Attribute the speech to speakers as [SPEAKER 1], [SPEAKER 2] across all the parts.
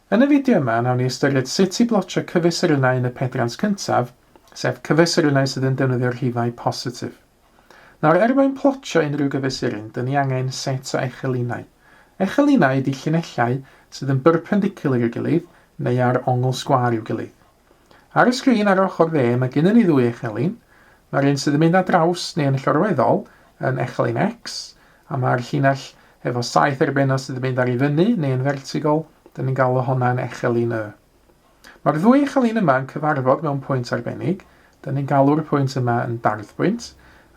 [SPEAKER 1] Yn y fideo yma, nawn ni ystyried sut i blotio cyfesurynnau yn y pedrant cyntaf, sef cyfesurynnau sydd yn defnyddio'r rhifau positif. Nawr, er mwyn plotio unrhyw gyfesuryn, dyn ni angen set o echelinau. Echelinau ydy llinellau sydd yn berpendicular i'w gilydd neu ar ongl sgwâr i'w gilydd. Ar y sgrin ar yr ochr dde mae gennym ni ddwy echelin. Mae'r un sydd yn mynd ar draws neu yn llorweddol yn echelin X, a mae'r llinell efo saeth ar ei ben o sydd yn mynd ar i fyny neu yn fertigol, dyn ni'n galw honna yn echelin Y. Mae'r ddwy echelin yma yn cyfarfod mewn pwynt arbennig, dyn ni'n galw'r pwynt yma yn darddbwynt,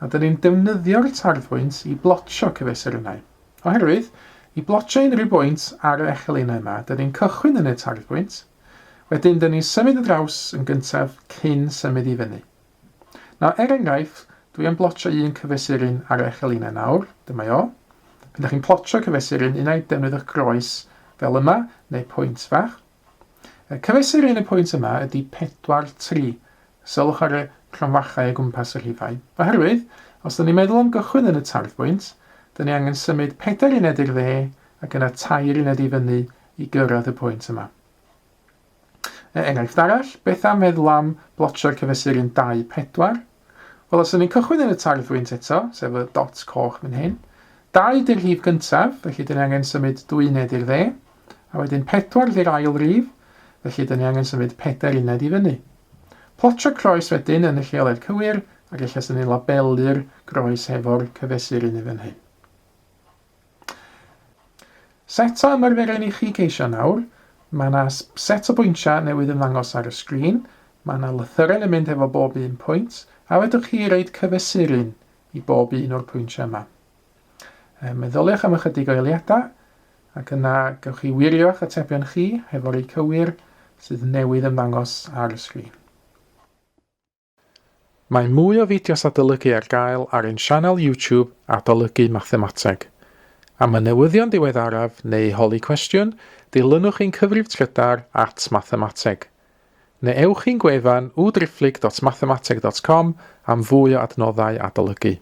[SPEAKER 1] a dyn ni'n defnyddio'r tarddbwynt i blotio cyfesurynnau. Oherwydd, i blotio unrhyw bwynt ar yr echelinau yma, dyn ni'n cychwyn yn y tarddbwynt, Wedyn, dyn ni'n symud y draws yn gyntaf cyn symud i fyny. Nawr, er enghraifft, dwi am blotio un cyfesuryn ar y echelinau nawr, dyma o. Pan ydych chi'n plotio cyfesuryn, unai defnyddiwch groes fel yma, neu pwynt fach. Y cyfesuryn y pwynt yma ydy 4, 3. Sylwch ar y cromfachau o gwmpas y rhifau. Oherwydd, os dyn ni'n meddwl am gychwyn yn y tarddbwynt, dyn ni angen symud 4 uned i'r dde ac yna 3 uned i fyny i gyrraedd y pwynt yma. E enghraifft arall, beth am feddwl am blotio'r cyfesuryn 2, 4? Wel, os ydyn ni'n cychwyn yn y tarddwynt eto, sef y dot coch fan hyn, 2 ydy'r rhif gyntaf, felly dyn ni angen symud 2 uned i'r dde, a wedyn 4 ydy'r ail rif, felly dyn ni angen symud 4 uned i fyny. Plotio croes wedyn yn y lleoliad cywir, ac ella sy'n ni'n labelu'r groes hefo'r cyfesuryn i fan hyn. Set o ymarferion i chi geisio nawr. Mae yna set o bwyntiau newydd ymddangos ar y sgrin. Mae yna lythyren yn mynd efo bob un pwynt, a fedrwch chi roid cyfesurun i bob un o'r pwyntiau yma. Meddyliwch am ychydig o eiliadau, ac yna gewch chi wirio'ch atebion chi hefo'r rei cywir sydd newydd ymddangos ar y sgrin. Mae mwy o fideos adolygu ar gael ar ein sianel YouTube Adolygu Mathemateg. Am y newyddion diweddaraf neu holi cwestiwn, dilynwch ein cyfrif trydar at mathemateg. Neu ewch i'n gwefan www.mathemateg.com am fwy o adnoddau adolygu.